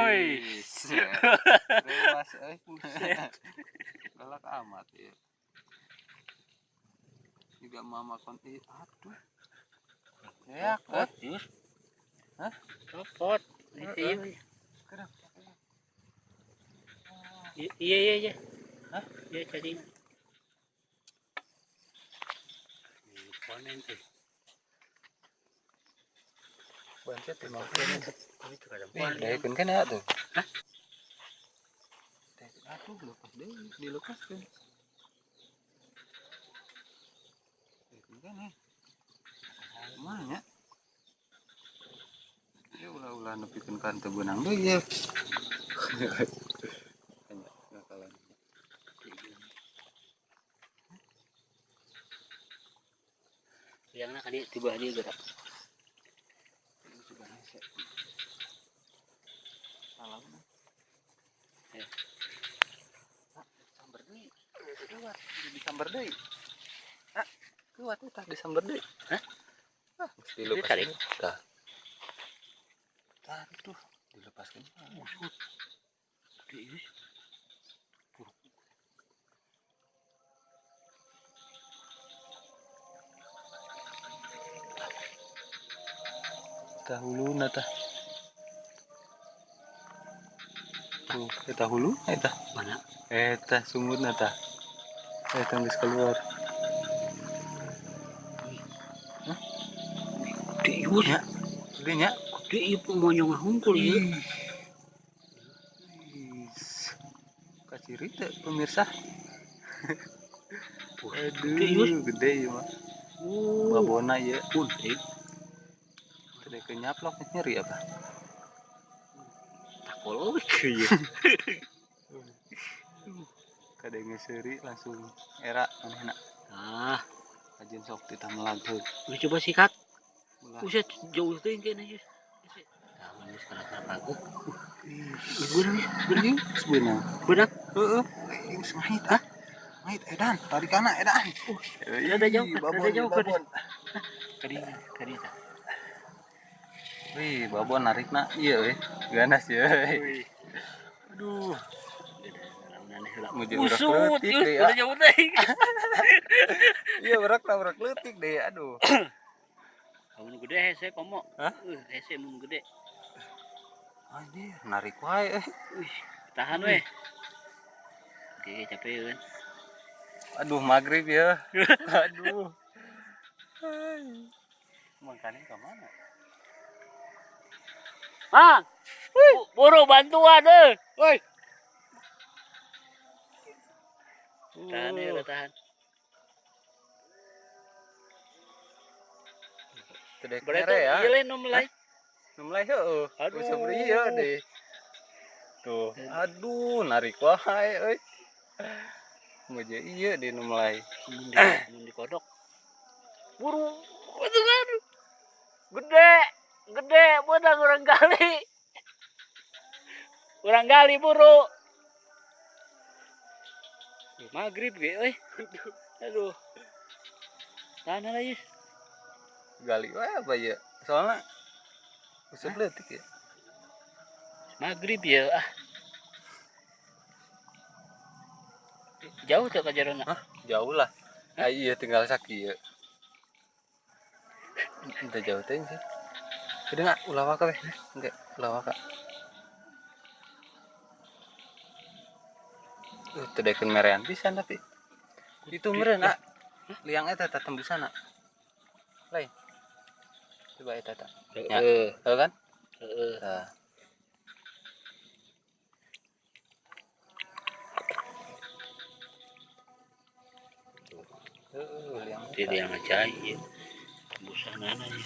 Woi. Mas euy. Galak amat ya. Juga mama kon ih aduh. Ya, Copot, Yus. Hah? Copot. Heeh. Iya iya iya. Hah? Iya cacing. Panen tuh. Bancet emang. Itu kadang Ih, daekeun kan ya tuh. Hah? Aduh, lepas deh, dilepaskan. Daekeun kan ya. Mana? Ya ulah-ulah nepikeun ka teu beunang deui ya. Bakalan. Liangna kali tiba dia gerak. Samber deui. Kuat, disamber deui. Ah, kuat tah disamber deui. Hah? Ah, mesti dilepas. Ditarik. Tah. Tah tuh, dilepaskan. Busut. Gede ini. Tah huluna tah. Tuh, eta hulu eta. Mana? Eta sumutna tah. Eta geus keluar. Hah? Gede Yus. Nya. Gede nya. Gede ieu monyong hungkul ieu. Kaciri teh pemirsa. Gede Yus. Aduh, gede ieu mah. Babona ieu. Pun teh. Teu kenyaplok nyeri apa? Takolog ieu. Kadenge seuri langsung era manehna. Ah, Kajian sok titah melag heuh. lu coba sikat. Ulah. Buset, jauh teuing kayaknya Yus. Tah, geus kana paku. Beunang, beunang, Geus beunang. beunang. Heeh. Geus ngahit ah. Ngahit edan, tarikana edan. Rada jauh, Babon, rada jauh, babon. Kadi, kadi tah. Wih, babon narikna ieu euy. Ganas ye. Aduh. Muji urak Usut, leutik Yus, deui, udah ah. jauh teuing. Iya, berak berak leutik deh, aduh. Kamu nu gede hese komo. Hah? Hese mun gede. Anjir, narik wae eh. Wih, tahan weh. Oke, capek kan. Aduh, maghrib ya. Aduh. Hai. Mangkane ke mana? Mang. Buru bantuan euy. Woi. Tahan ya, tahan. Teu Berarti mere ya. ieu lain nu melai. Nu melai heueuh. Aduh. Usah ieu deh. Tuh, aduh, narik wae euy. Muja ieu deh nu melai. Mun dikodok. Buru. Itu kan. Gede, gede beunang urang gali. Urang gali buru. Maghrib ge euy. Aduh. Tahan lah Yus. Gali wae apa ya? Soalnya usah leutik ya. Maghrib ya ah. Jauh tuh ka jarona. Hah? Jauh lah. Ah, iya tinggal sakieu. Entah jauh teh sih. Udah nggak ulah waka weh. Enggak, ulah waka. Teu daekeun merean pisan tapi. Itu meureun ah. Liang eta tah tembusana. Lain. Coba eta tah. Ya. Heeh, Tahu kan? heeh. Tah. Heeh, liang Di eta. liang aja ieu. Tembusanana ieu.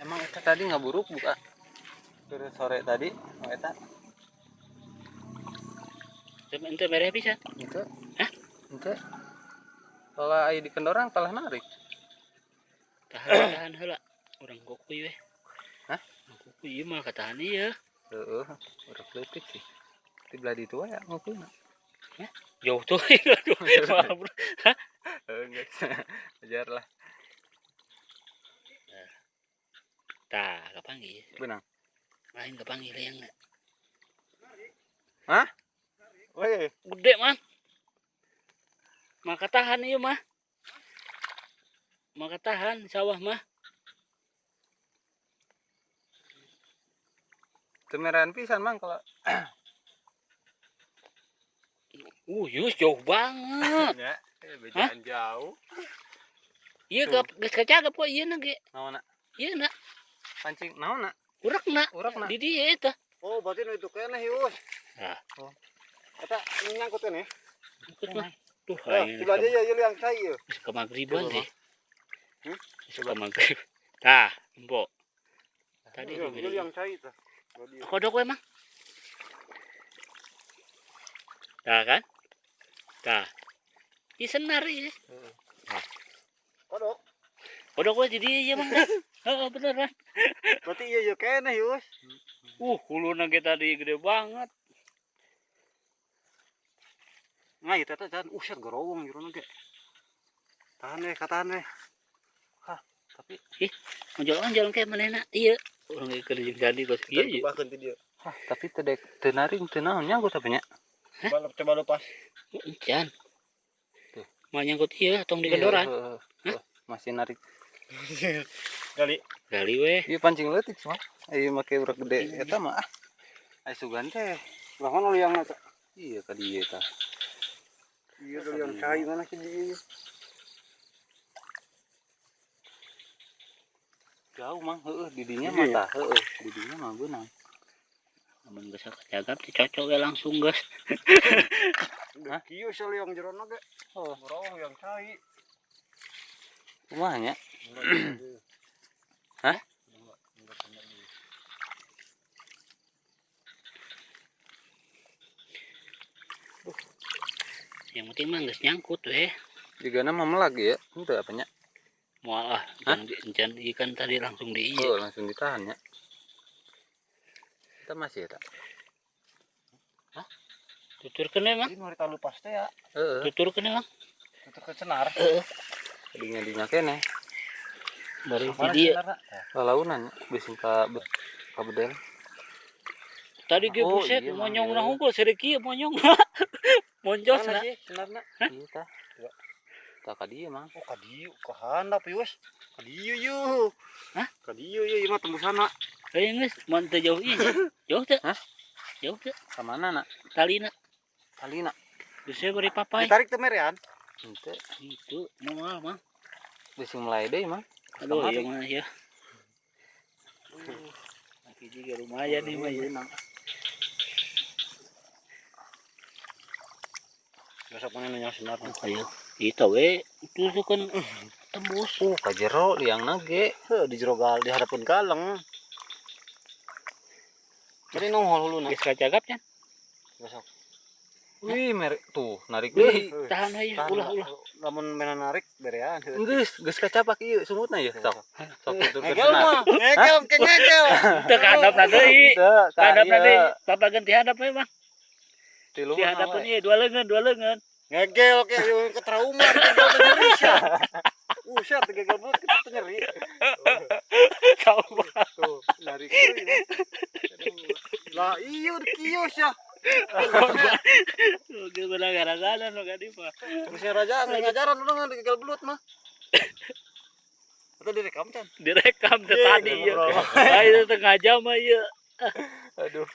Emang eta tadi nggak buruk buka? Terus sore tadi, emang eta Ente mere pisan. itu. Hah? Ente. Kalau aya di kendorang kalah narik. Tahan tahan heula. Urang kukuy weh. Hah? Urang kukuy ieu mah katahan ieu. Heeh, urang leutik sih. Di belah ditu wae ngukuyna. Jauh tuh. Aduh, maaf, bro. Heeh, geus. Ajar lah. Tah, kapan ge? Beunang. Lain kepanggil yang enggak. Hah? Weh, gede mah. Maka tahan ieu mah. Maka tahan sawah mah. Temeran pisan mang kalau Yus jauh banget. Ya, bejaan jauh. Iya, geus kacagap kok ieu na ge. Naon na? Ieu na. Pancing naon na? Urekna. Urekna. Di dieu eta. Oh, berarti nu itu keneh Yus. Nah. Oh. Eta nyangkut keneh. Nyangkut mah. Tuh, sebelah dia ya yang cai ieu. Geus ka magriban deh. Hmm? Geus ka magrib. Tah, empok. Tadi ieu yang cai tah. Kodok we mah. Tah kan? Tah. Ieu senar ieu. Heeh. Kodok. Kodok we di dieu ieu mah. Heeh, beneran. Berarti ieu ieu keneh Yus. Huluna ge tadi gede banget. Nah, ieu teh tahan uset gorowong jerona ge. Tahan we, katahan we. Hah, tapi ih, onjol-onjol kayak manehna ieu. Urang ge keur jeung tadi kos kieu ieu. Bahkan ti dieu. Hah, tapi teu dek teu naring teu naon nyangkut tapi nya. Coba lepas. Encan. Tuh. Mah nyangkut ieu tong dikendoran. Hah? Masih narik. Gali. Gali we. Ieu pancing leutik mah. Ieu make urak gede eta mah ah. Ai sugan teh. Lah mana liangna teh? Iya ka dieu tah. Iya liang cai mana sih dieu. Jauh mah heueuh didinya mah tah heueuh didinya mah beunang. Amun geus kacagap teh cocok we langsung geus. Hah? Kieu sia liang jerona ge. Oh, gorowong liang cai. Kumaha nya? Hah? Yang penting mah geus nyangkut weh. Jigana mah melag ya, henteu apa nya? Moal ah, encan ikan tadi langsung di ieu. Oh, langsung ditahan ya. Kita masih eta. Hah? Tuturkeun we, Mang. Ini hari lepas teh ya. Heeh. Tuturkeun we, Mang. Tuturkeun senar. Heeh. Dinya-dinya keneh. Bari di dieu. Lalaunan bisi ka bedel. Tadi ge buset iya, monyong na hungkul seureuh kieu monyong. Moncos na. Senarna. Iya tah. Tah ka dieu mang. Oh, ka dieu ka handap Yus. Ka dieu yeuh. Hah? Ka dieu yeuh ieu mah tembusana. Heuh geus mun teu jauh ieu. Jauh teu? Hah? Jauh teu? Ka mana na? Talina. Talina. Geus we bari papai. Ditarik teh merean. Henteu. Itu moal mang. Bisi mulai deui mang. Aduh ieu mah ya. Lagi juga lumayan nih mah ya. Besok mana nanya senar. Ayo, itu we itu kan tembus. Ka jero liangna ge. Heuh, di jero gal di hadapan kaleng. Jadi nongol huluna. Geus kacagap nya. Besok. Wih, merek tuh narik deui. Tahan aja, ulah. Lamun mena narik berean. Geus, geus kacapak ieu sumutna ya. Sok. Sok tuturkeun Ngegel senar. mah, ngegel ke ngegel. Teu ka handapna deui. Teu, Ka handapna deui. ieu. Bapak ganti handap we, Mang. Di luhur Di hadapan we. ieu dua lengan. Ngegel ke ke trauma gagal teh nyeri sia. Buset, gagal belut kita teh nyeri. Trauma. Tuh, narik deui. Lah iya di kieu sia. Gimana gara-gara nu ka dieu mah. Geus raja ngajaran lu gagal belut mah. Atau direkam can? Direkam teh tadi ieu. Ngobrol. Ayo setengah jam mah ieu. Aduh.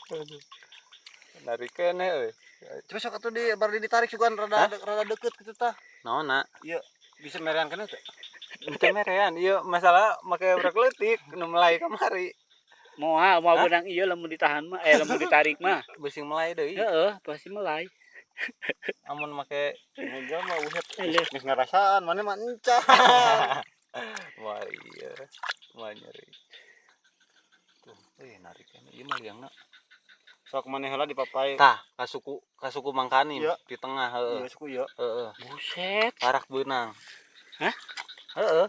Aduh. Narik keneh euy. Coba sok atuh di bar ditarik sugan rada rada deket gitu tah. Naon na? Iya, bisa merean kana teh. Teu merean ieu masalah make urak leutik nu melai kamari. Moal moal beunang ieu lamun ditahan mah lamun ditarik mah. Beusi melai deui. Heeh, pasti melai. Amun make Ngegel mah buset. Eleuh. Geus ngarasaan mana mah encan. Wah iya. Wah nyeri. Tuh, narik keneh ieu mah liangna. Sok maneh heula dipapai. Tah, ka suku Mangkanim Iya. di tengah heeh. Iya suku ieu. Heeh. Buset. Parak beunang. Hah? Heeh.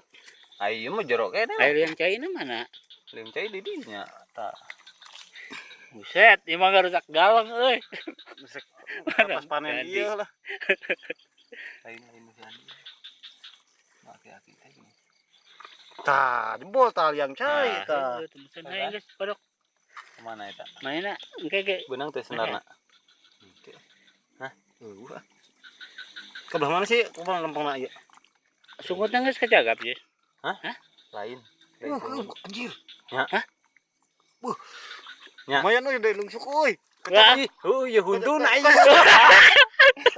Ah ieu mah jero keneh. Air yang cairna mana? Liang cai di dinya. Tah. Buset, ieu mah rusak galeng euy. Geus pas panen ieu lah. Lain-lain nu si Andi. Aki-aki teh gini. Tah, jebol tah liang cai tah. Heeh, tembusan hayu geus kodok. Mana eta? Mana engke ge Beunang teh senarna. Hah? Eueuh. Ke belah mana sih? Kumaha lempengna ieu? Sungutna geus kacagap ye. Hah? Hah? Lain. Anjir. Ya. Hah? Buh. Ya. Lumayan euy deui lungsuk euy. Wah, Oh iya huntuna ieu.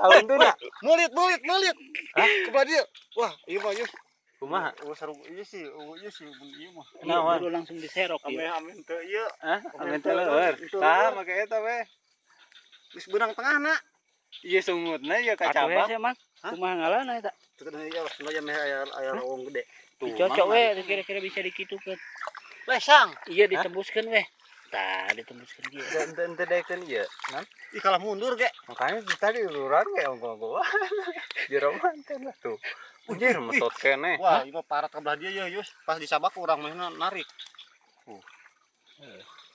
Huntuna. Meulit meulit meulit. Hah? Ke belah dieu. Wah, ieu mah ieu. Kumaha? Oh, saru ieu sih, oh ieu sih mun ieu mah. Naon? Kudu langsung diserok Ame ieu. ame teu ieu. Hah? Ame teu leueur. Tah make eta we. Geus beunang tengahna. Ieu sungutna ieu Atuh kacabak. hese Mang. Kumaha ngalana eta? Teu kena ieu lah, lumayan meh aya aya lowong gede. Tuh, Dicocok Mang, we kira-kira bisa dikitukeun. Lesang. Iya ditembuskeun we. Tah ditembuskeun kieu. Ente ente daekeun ieu. Nan? Ih kalah mundur ge. Makanya tadi uluran ge ongko-ongko. Jero manten lah tuh. Anjir mesot keneh. Wah, ieu mah parat ke belah dieu ye, Yus. Pas disabak urang meh narik.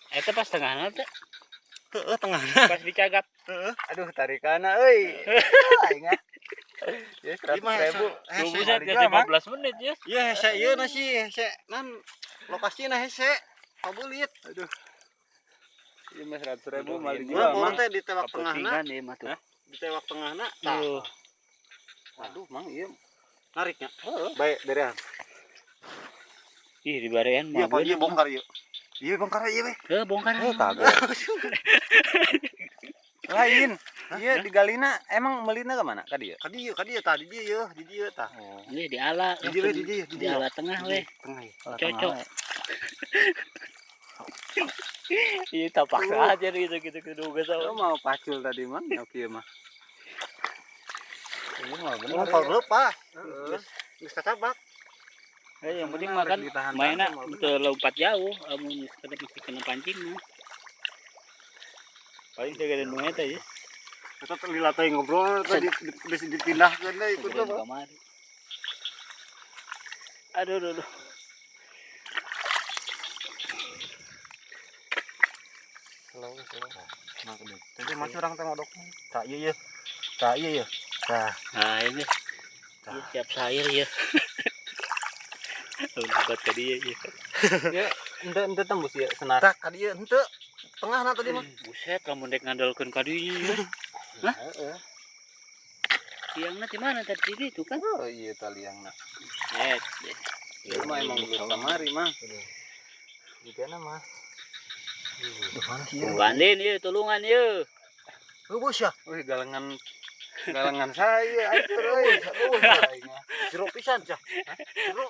Eta pas tengahna teh, Heeh, tengahna. pas dicagap. Heeh. Aduh tarikana euy. Aing ah. Ya 100.000. Tuh Hese. buset geus 15 menit ya. Iya hese ieu na sih, hese. Nan lokasina hese. Pabulit. Aduh. Ieu mah 100.000 mah Aduh, dijual Urang mah. urang teh ditewak tengahna, Kaputingan ieu mah tuh. Hah? ditewak tengahna. Tah, Tuh. Aduh, Mang ieu. nariknya. Heeh. Baik, berean. Ih dibarean Iya, mah. Pak, ieu bongkar ieu. Ieu bongkar ieu we. Heuh bongkar. Eh kagak. Lain. Iya digalina emang melina ke mana? Ka dieu. Ka dieu, ka dieu tah di dieu ye, di dieu tah. Oh. Ini di ala. Di dieu we, di dieu, di Di dieu. ala tengah we. Tengah ye. Cocok. Iya tak paksa aja gitu gitu gitu geus Lo mau pacul tadi mang, oke mah. Ini mah bener. Emang kalau lepas. Heeh. Geus kacabak. Eh, yang penting Bener, makan ditahan-tahan mainnya mah bener. teu lompat jauh, amun geus kena mesti kena pancing mah. Paling teh gede nu eta ya. Eta teh lila teh ngobrol teh dipindahkeun deui ikut Ngobrol mah. kamari. Aduh, aduh, aduh. Nah, gede. Tadi masih orang teh ngodok. Tah ieu ye. Tah ieu ye. Tah. Nah, ini. Iya, siap sayur ya. Lompat ke dia ya. Ya, ente ente tembus ya senar. Tah ka dieu henteu. Tengahna tadi mah. Buset, lamun dek ngandalkeun ka dieu. Hah? Heeh. Tiangna di mana tadi di itu kan? Oh iya taliangna. Eh, Ieu mah emang belum kamari mang. Juga mah. Duh, mana sih ieu? Bandin ieu tulungan ieu. Heuh, bos ya. Wih galengan galengan saya atur euy. Aing mah. Jero pisan cah. Jero.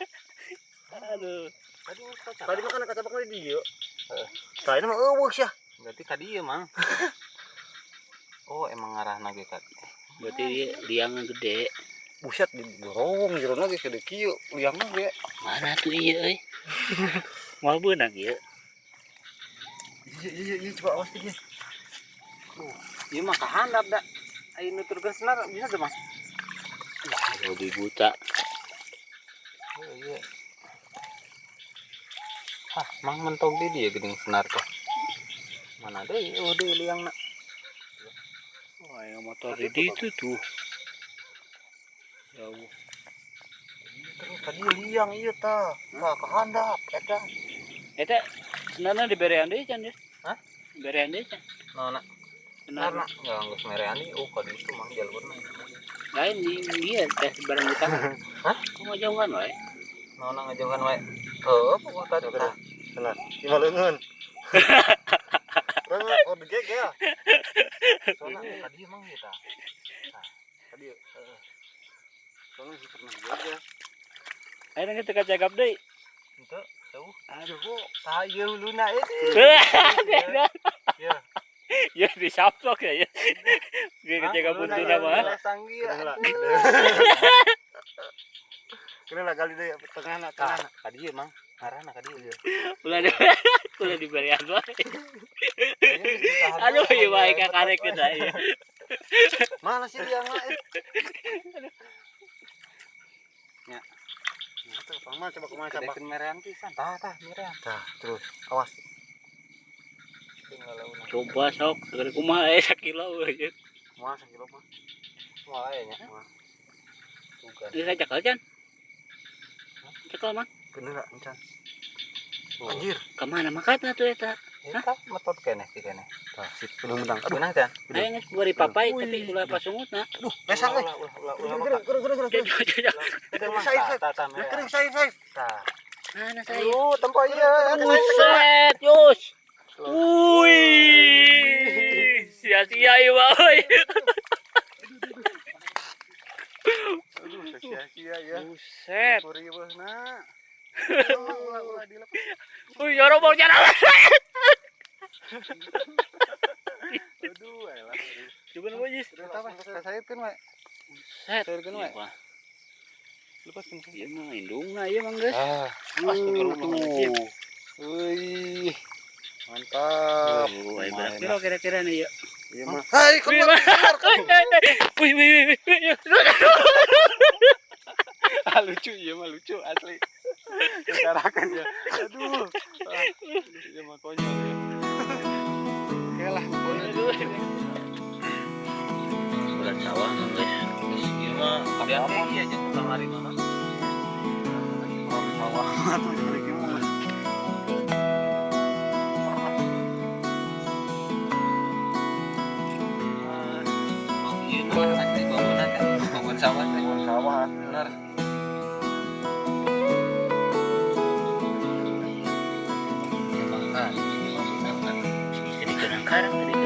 Aduh. Tadi geus kacabak. Tadi mah kan kacabak di dieu. Heeh. Tah ini mah eueuh sia. Berarti ka dieu mang. Oh emang ngarahna ge ka. Berarti dia liangnya gede. Buset digorong jerona ge gede kieu liangna ge. Mana tuh ieu euy? Moal beunang ieu. Iya iya iya coba awas dia. Ieu mah kahandap da. Ayo nuturkeun senar bisa teu, Mas? Lebih buta. Oh iya. Hah, mang mentok di dia geuning senar tuh. Mana deui oh deui liangna. Wah, yang motor di situ tuh. Jauh. Terus tadi liang ieu tah. Tah kahandap eta. Eta senarna diberean deui can ya? Hah? Berean deui can. Naonna? Senar Senarna enggak geus merean deui. Oh, ka ditu mang jalurna. lain di dia teh barang di tangan. Hah? Kok ngajauhan wae? Naonna ngajauhan wae. Heuh, pokok tadi tah. Tenang. Lima leungeun. Leungeun oh gege ya. Soalna ka dieu mang ieu tah. Tadi heeh. Soalnya sih pernah gege. Ayo kita kacagap deui. Henteu, jauh. Aduh. Tah ieu huluna ieu. Ya. Ya disaplok ya. Ya. Ge kacagap buntuna mah. Kena lah. Kena lah kali deh tengahna Tah, tengahna. ka dieu mang. Ngarahna ka dieu. Ulah di ulah diberean wae. Aduh, ieu wae kakarek kita ieu. Mana sih liangna eh? Ya. Nah, tuh, Pang mah coba kumaha cabak. Kedekeun merean pisan. Tah, tah, merean. Tah, terus awas. Coba sok segede kumaha eh sakilo we. Kumaha sakilo mah. Moal aya nya. Moal. Tugan. Ini saya cekel can. Cekel mah. Bener enggak encan. Oh. Anjir, Kemana makatna tuh eta? Eta metot keneh ki keneh. Tah, sip, udah menang. Aduh, Menang can. Ayo geus bari papai tapi ulah pasungutna. aduh, lesang euy. Ulah ulah Kering, kering, kering, kering. ulah. Tah tah Kering saya, saya. Tah. Mana saya? Aduh, tempo ieu. Buset, Yus. Wih, sia-sia ieu mah euy. Aduh, sia-sia ya. Buset. Kuriweuhna. Ulah, ulah dilepas. Wih, jorok bau jalan. Aduh, elah. Coba nu Jis. Eta mah sairkeun we. Buset. Sairkeun we. Wah, Lepaskeun. ieu mah indungna ieu mah geus. Ah, Astagfirullahaladzim. tuh. Wih. Mantap. Oh, ayo berapa kilo kira-kira nih ya? Iya mah. Hai, keluar, keluar. Wih, wih, wih, wih. Ah, lucu iya mah lucu asli. Carakan ya. Aduh. Ah, iya mah konyol ya. Oke lah, pokoknya. Bulan sawah mah geus. Terus ieu mah biar kayak ieu aja tukang lari mana. Orang sawah tuh lagi mah. Iya mah asli bangunan kan, bangun sawah teh. Bangun sawah. Bener. Ya bang, ah, ini mah bener. Jadi kadang-kadang tadi.